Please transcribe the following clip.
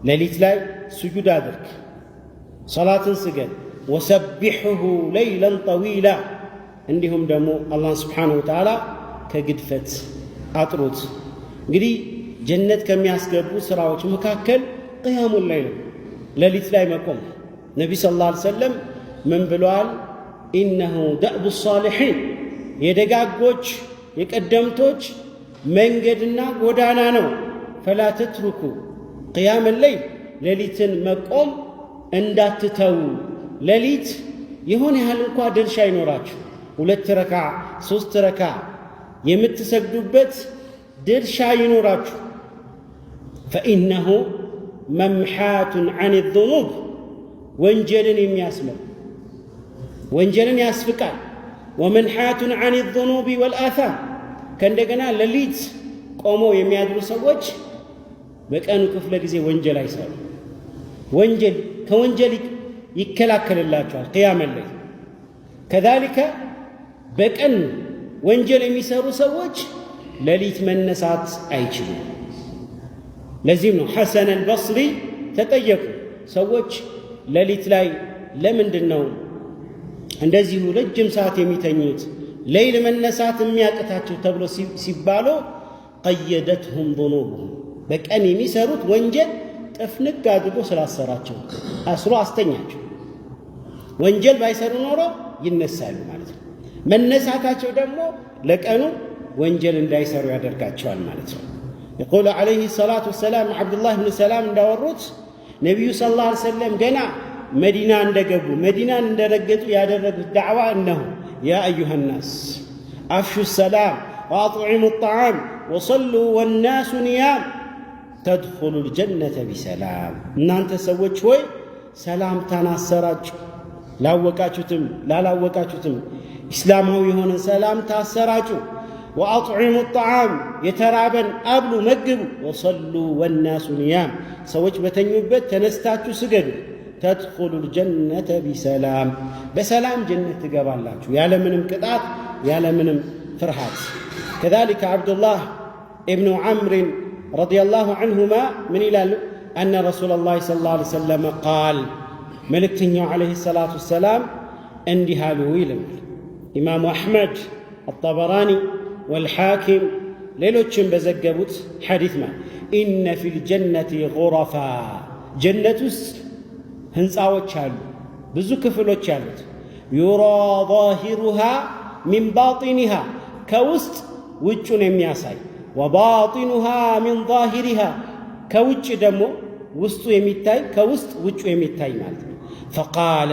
ሌሊት ላይ ስጁድ አድርግ፣ ሰላትን ስገድ። وسبحه ليلا طويلا፣ እንዲሁም ደግሞ አላህን سبحانه وتعالى ከግድፈት አጥሩት። እንግዲህ ጀነት ከሚያስገቡ ስራዎች መካከል قيام الليل ነው፣ ሌሊት ላይ መቆም። ነቢ صلى الله عليه وسلم ምን ብለዋል? إنه دأب الصالحين፣ የደጋጎች የቀደምቶች መንገድና ጎዳና ነው። فلا تتركوا قيام الليل፣ ሌሊትን መቆም እንዳትተዉ። ሌሊት የሆነ ያህል እንኳ ድርሻ ይኖራችሁ፣ 2 ረካ 3 ረካ የምትሰግዱበት ድርሻ ይኖራችሁ። فإنه ممحاة عن الذنوب፣ ወንጀልን የሚያስምር፣ ወንጀልን ያስፍቃል። ومنحاة عن الذنوب والآثام፣ ከእንደገና ሌሊት ቆመው የሚያድሩ ሰዎች በቀኑ ክፍለ ጊዜ ወንጀል አይሰሩ፣ ወንጀል ከወንጀል ይከላከልላቸዋል قيام الليل። كذلك በቀን ወንጀል የሚሰሩ ሰዎች ሌሊት መነሳት አይችሉም። ለዚህም ነው ሐሰን አልበስሪ ተጠየቁ፣ ሰዎች ሌሊት ላይ ለምንድን ነው እንደዚሁ ረጅም ሰዓት የሚተኙት፣ ሌይል መነሳት የሚያቅታቸው ተብሎ ሲባሉ፣ قيدتهم ذنوبهم፣ በቀን የሚሰሩት ወንጀል ጥፍንግ አድርጎ ስላሰራቸው አስሮ አስተኛቸው። ወንጀል ባይሰሩ ኖሮ ይነሳሉ ማለት ነው። መነሳታቸው ደግሞ ለቀኑ ወንጀል እንዳይሰሩ ያደርጋቸዋል ማለት ነው። يقول عليه الصلاة والسلام፣ ዓብዱላህ ብን ሰላም እንዳወሩት ነቢዩ صلى الله عليه وسلم ገና መዲና እንደገቡ፣ መዲናን እንደረገጡ ያደረጉት ዳዕዋ እነሆ يا أيها الناس أفشوا السلام وأطعموا الطعام وصلوا والناس نيام تدخلوا الجنة بسلام። እናንተ ሰዎች ሆይ፣ ሰላምታን አሰራጩ፣ ላወቃችሁትም ላላወቃችሁትም ኢስላማዊ የሆነ ሰላምታ አሰራጩ። وأطعموا الطعام፣ የተራበን አብሉ፣ መግቡ። وصلوا والناس نيام፣ ሰዎች በተኙበት ተነስታችሁ ስገዱ። تدخلوا الجنة بسلام፣ በሰላም ጀነት ትገባላችሁ ያለምንም ቅጣት፣ ያለምንም ፍርሃት። كذلك ዓብዱላህ ኢብኑ ዓምርን رضي الله عنهما ምን ይላሉ? أن رسول الله صلى الله عليه وسلم قال፣ መልእክተኛው عليه الصلاة والسلام እንዲህ አሉ ይለናል። ኢማሙ አሕመድ፣ አጠበራኒ والحاكم ሌሎችም በዘገቡት ሐዲት ማለት إن في الجنة غرفا፣ ጀነት ውስጥ ህንፃዎች አሉ፣ ብዙ ክፍሎች አሉት። يرى ظاهرها من باطنها፣ ከውስጥ ውጩን የሚያሳይ፣ وباطنها من ظاهرها፣ ከውጭ ደግሞ ውስጡ የሚታይ፣ ከውስጥ ውጩ የሚታይ ማለት ነው። فقال